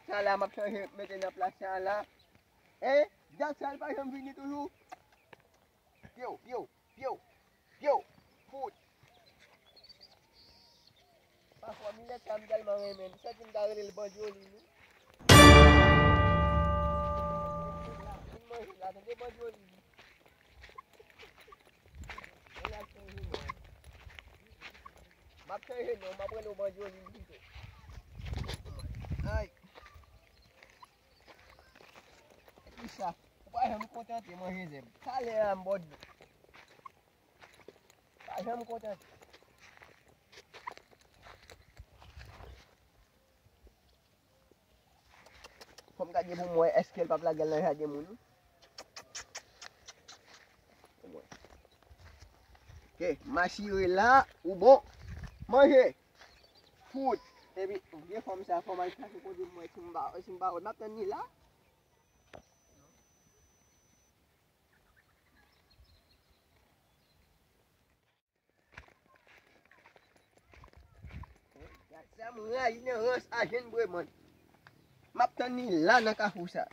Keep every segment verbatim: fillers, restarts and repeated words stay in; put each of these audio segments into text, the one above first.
Sa la, m ap chanje mete nan plas sa la. Hein? Dat sa, l pa janm vini toujou. Pyew, pyew, pyew, pyew. Fout. Pafwa, milèt sa, m tèlman renmen. M santi m ta rele l Bandyoli, wi. Vin manje la, tande Bandyoli. M ap chanje non, m ap rele w Bandyoli pito. Ay. Kisa? Ou pa janm kontante manje zèb. Talè a m bò dlo. Pa janm kontante. Fò m gade pou m wè èske l p ap lage l nan jaden moun, wi. Pou m wè. Ok, m asire la, ou bon. Manje. Fout. Epi, vye fanm sa, fò m al chache kote m wè si m pa, si m pa wè. M ap tann li la. Gad sa m rayi nan rans a Jenn Breman. M ap tann li la nan kafou sa.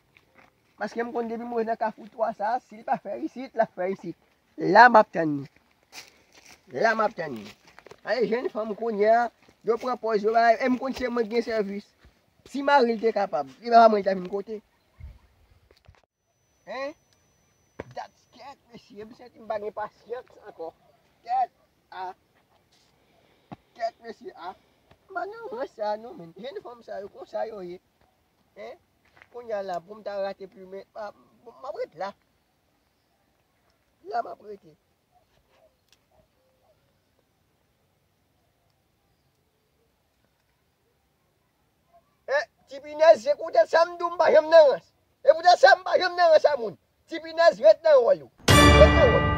Paske m konn depi m wè nan kafou twa sa, si l pa fè isit, l ap fè isit. La m ap tann li. La m ap tann li. Ay, jenn fanm kounye a, yo pran pòz, yo bay, e m konn se mwen ki gen sèvis. Si mari l te kapab, li pa mwen li ta vin kote. Hein? Dat kèt, mesye, m santi m pa gen pasyans ankò. Kèt, a. Kèt, mesye, a. M pa nan rans sa non, men. Jenn fanm sa yo, konsa yo ye. Hein? Kounye a la, pou m ta rate plimen, m ap ret la. La m ap rete. E, ti pinèz, se poutèt sa m di w m pa janm nan rans. E poutèt sa m pa janm nan rans a moun. Ti pinèz, ret nan wòl ou. Ret nan wòl ou.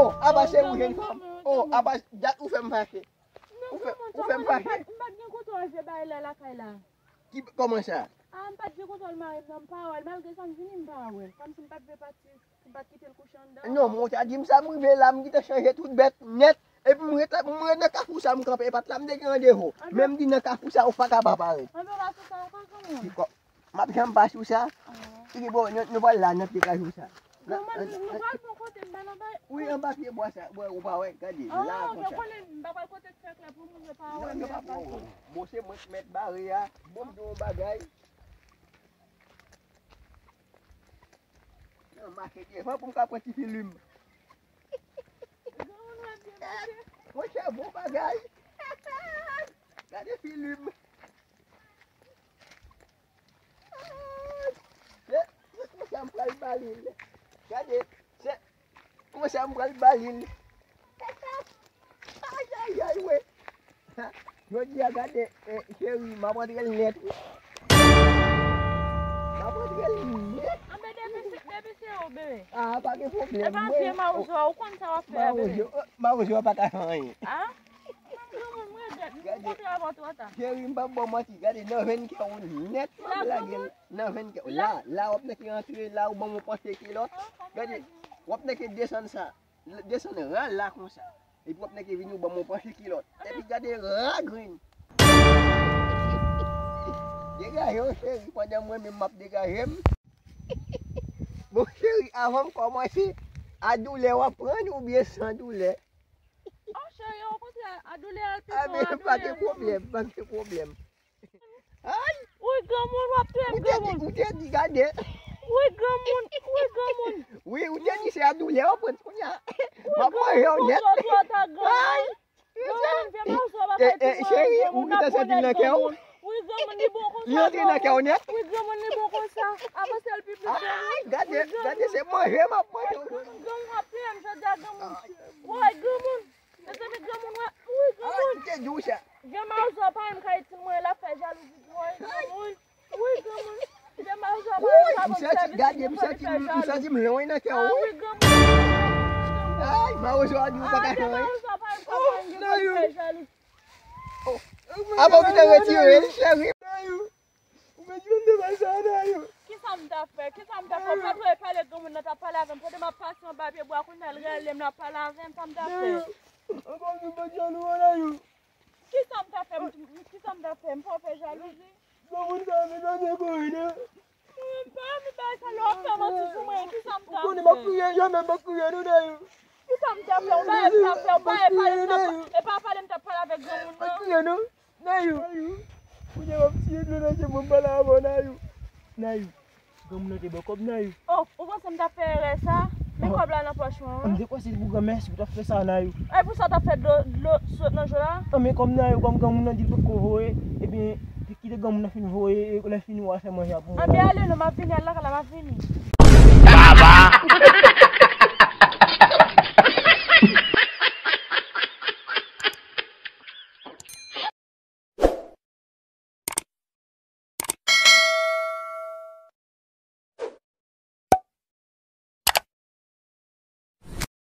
Oh, apa se ou jenn fanm. Oh, apa dat ou fè m fache. Ou fè, ou fè m fache. M pa t gen kote al jwe bagay la lakay la. Ki, kòman sa? A, m pa t gen kote al mare m nan, m pa wè l. Malgre sa, m vini, m pa wè l. Kòmsi m pa t vle pati. M pa t kite l kouche anndan. Non, men w ta di m sa, m rive la, m gentan chanje tout bèt nèt. Epi m ret, m ret nan kafou sa, m kanpe, e pa t la m te gen randevou. Men m di nan kafou sa, ou pa ka pa parèt. Anben, pa sou sa, ou pa konnen. M ap janm pa sou sa. Epi bon, nou, nou pral la, nan pye kajou sa. Kòman nou, nou pral bon kote, m pa nan bay. Wi, anba pye bwa sa, bwa, ou pa wè, gade, la, konsa. Konnen, m pa pral kote k fè klè pou moun yo pa wè. Non, yo pa wè. Bon, se mwen k mèt bare a. Bon, m di w yon bagay. Nan mache devan pou m ka pran ti filim. Monchè, bon bagay. Gade filim. Se, se konsa m pral ba li l. Gade, se konsa m pral ba li l. Ay, ay, ay, we. Jodi a, gade, eh, cheri, m ap antre l nèt, wi. M ap antre l nèt. Anben, depi se, depi se ou, bebe. Ah, pa gen pwoblèm. E pa vye mawozo a, ou konn sa w ap fè, bebe. Mawozo, eh, mawozo a pa ka fè anyen. Ah? Mwen, mwen, mwen regrèt, m kontre avè w twò ta. Cheri, m p ap ba w manti, gade, nan venn kè ou nèt, m ap lage l. Nan venn kè ou. La, la, w ap nèk antre, la, ou ban m yon panche kilòt. Gade, w ap nèk desann sa. Desann ran la konsa. Epi w ap nèk vini ou ban m yon panche kilòt. Epi gade ran grenn. Degaje w, cheri, pandan mwen menm m ap degaje m. Bon, cheri, avan m kòmanse, a doulè w ap pran oubyen san doulè? Oh, cheri, okontrè, a doulè a l pito, a doulè a l pito. Ah, men pa gen pwoblèm, pa gen pwoblèm. Ay! Wi, granmoun, w ap touye m, granmoun. Ou te di, ou te di, gade. Wi, granmoun, wi, granmoun. Wi, ou te di se a doulè w ap pran kounye a. M ap manje w nèt. Ay! Granmoun, vye mawozo a pa pral pi mwen, cheri, ou gentan santi l nan kè w? Wi, granmoun, li bon konsa. Li antre nan kè w nèt? Wi, granmoun, li bon konsa. Avanse l pi plis, granmoun. Ay, gade, gade, se manje m ap manje w. Granmoun, w ap touye m jodi a, granmoun. Woy, granmoun. Mezanmi, granmoun, wè. Wi, granmoun. Vye mawozo a pa menm ka itil mwen, l ap fè jalouzi pou mwen, granmoun. Wi, granmoun. Vye mawozo a pa menm ka ban m sèvis, gade, m santi m lwen nan kè w. Ah, wi, granmoun. Ay, mawozo a di ou pa ka fè anyen. Vye mawozo a pa menm ka ban m, li fè jalouzi. Apa w gentan retire l, cheri? Ou mèt jwenn de bagay sa a, Dayou. Kisa m ta fè? Kisa m ta fè? Ou pa t wè pale granmoun nan t ap pale avè m. Pandan m ap pase anba pye bwa, kounye a l rele m, l ap pale avè m, sa m ta fè? Dayou, ou pa vin fè jalou, Dayou. Kisa m ta fè? Kisa m ta fè? M fè w fè jalouzi? Granmoun sa, Mwen kouri non. Mwen pa anvi bay sa lè w ap fè manti sou mwen. Kisa m ta Konnen m ap fè? Kriye, janm m ap Kriye non Nayou. Kisa m ta fè? Ou bay, m ta fè, ou bay, pale m ta pa, e pa pale m ta pale avèk granmoun Mwen nan. Kriye non. Nayou. Kounye a m ap tiye dlo nan je mwen pale avè w Nayou. Nayou. Granmoun nan te ban kòb Nayou. Oh, ou panse m ta fè erè sa? Men kòb la nan pòch mwen. M te kwè se pou granmèsi ou t ap fè sa Nayou. E pou sa w t ap fè dlo, dlo sot nan je w la? An men kòm Nayou, kòm granmoun nan di l potko voye, ebyen, kite granmoun nan fin voye, e lè fini w al fè manje a pou mwen. Anben ale non, m ap vini, al lakay la, m ap vini. Baba!